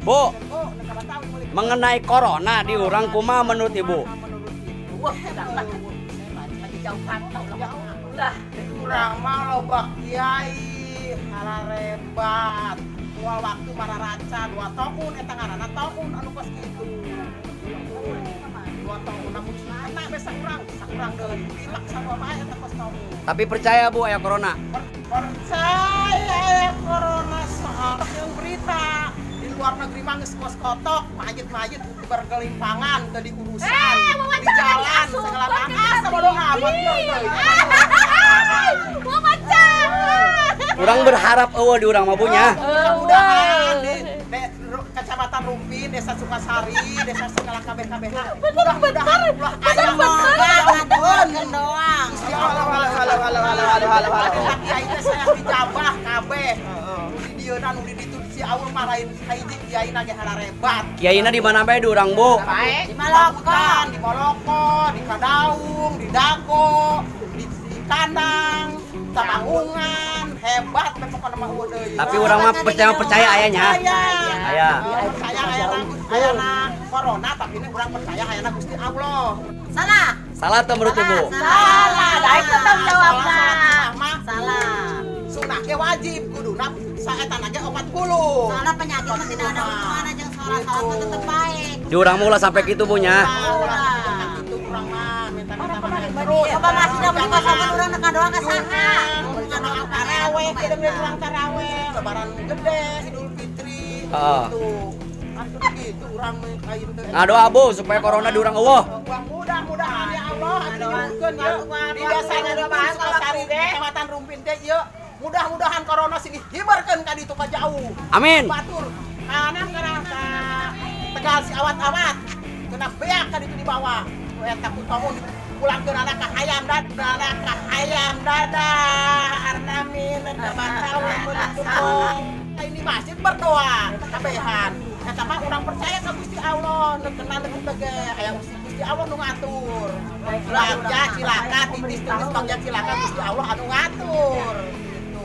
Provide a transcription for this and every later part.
Bu, mengenai corona di urang kumaha menurut Ibu? Wah, urang mah loba kiai hararebat. Moal waktu mararaca 2 tahun eta ngaranna tahun anu kos kitu. 2 tahun namun anak we sakurang deui pilek sarua bae eta kos tahun. Tapi percaya Bu aya corona? Percaya aya corona soal yang berita di luar negeri mah geus kos kotok, mayit-mayit bergelimpangan teu diurusan. Di jalan segala macam sabodo amat deui. Urang berharap eueuh di urang mah Bu nya. Mudah-mudahan di Kecamatan Rumpin, Desa Sukasari, Desa segala kabeh-kabeh. Mudah-mudahan ulah aya mah doang. Gusti Allah halo halo halo halo halo halo. Kiai teh saya dijabah kabeh. Nu di dieu nu di ditu si Aul marahin hiji kiai na ge hararebat. Kiaina di mana bae di urang Bu? Di Maloko, di Maloko, di Kadaung, di Dago, di Kandang, Tamangungan. Hebat pokokna mah eueuh deui. Tapi urang mah percaya aya nya. Aya. Percaya ayana corona tapi ini urang percaya ayana Gusti Allah. Salah. Salah teu menurut Ibu? Salah. Da itu tanggung jawabna. Salah. Sunah ge wajib kuduna saetana ge 40. Soalna penyakit mah tidak ada hubunganna jeung salat-salat mah tetep bae. Di urang mah ulah sampai kitu Bu nya. Ulah kitu urang mah minta-minta terus. Coba masih da mun kosongan urang nekan doa ka saha? Taraweh, kita pulang taraweh, lebaran gede, Idul Fitri, gitu. Atuh gitu urang kain teh. Ngadoa Bu supaya corona di urang eueuh. Mudah-mudahan ya Allah atuh ya di desa Rumpin Sukasari, Kecamatan Rumpin teh ieu mudah-mudahan corona sing dihibarkeun ka ditu ka jauh. Amin. Batur kanan kana ka Tegal si awat-awat. Kena beak ka ditu di bawah. Nu eta ku tahun pulangkeun anak ka hayam dadah, ka hayam dadah. Arnamin batal ini masjid berdoa kabehan. Eta mah urang percaya ka Gusti Allah, nu kena nu teh aya Gusti Allah nu ngatur. Bagja cilaka titis-titis bagja cilaka Gusti Allah anu ngatur.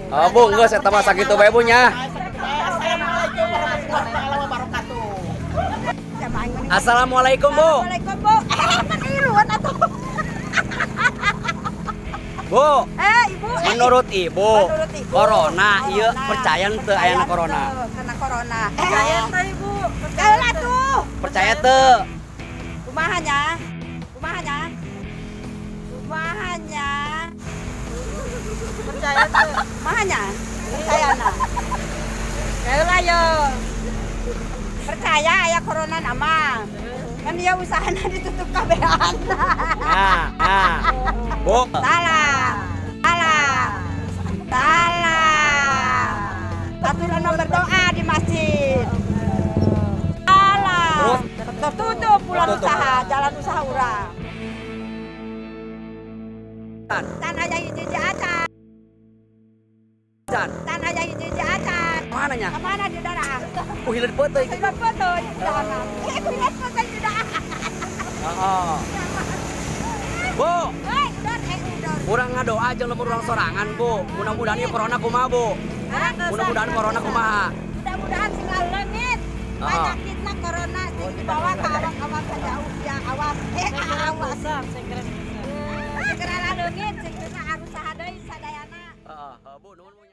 Oh Bu, geus eta mah sakitu bae Bu nya. Assalamualaikum warahmatullahi wabarakatuh. Assalamualaikum Bu. Assalamualaikum Bu. Kan iluan atuh. Bu, Ibu, menurut Ibu, corona ieu percaya teu ayana corona? Karena corona. Percaya teu Ibu? Percaya tuh. Percaya teu? Kumaha nya? Kumaha nya? Kumaha nya? Percaya teu? Kumaha nya? Percaya na. Heula yo. Percaya aya corona nama. Kan dia usahana ditutup kabehan. Nah, nah. Bu. Salah. Salah. Salah. Aturan berdoa di masjid. Salah. Tertutup pulang usaha, jalan usaha urang. Tanah yang hiji acan. Tanah yang hiji acan. Kemana nya? Kemana di daerah? Ku hilir peuteui. Hilir peuteui di daerah. Ku hilir peuteui di daerah. Heeh. Bu. Urang ngadoa jeung lembur urang sorangan, Bu. Mudah-mudahan ieu corona kumaha, Bu? Mudah-mudahan corona kumaha? Mudah-mudahan sing leungit. Penyakitna corona sing dibawa ka awak-awak ka jauh ya awas. Awas. Segera leungit sing kena arus saha deui sadayana. Heeh, Bu, nuhun.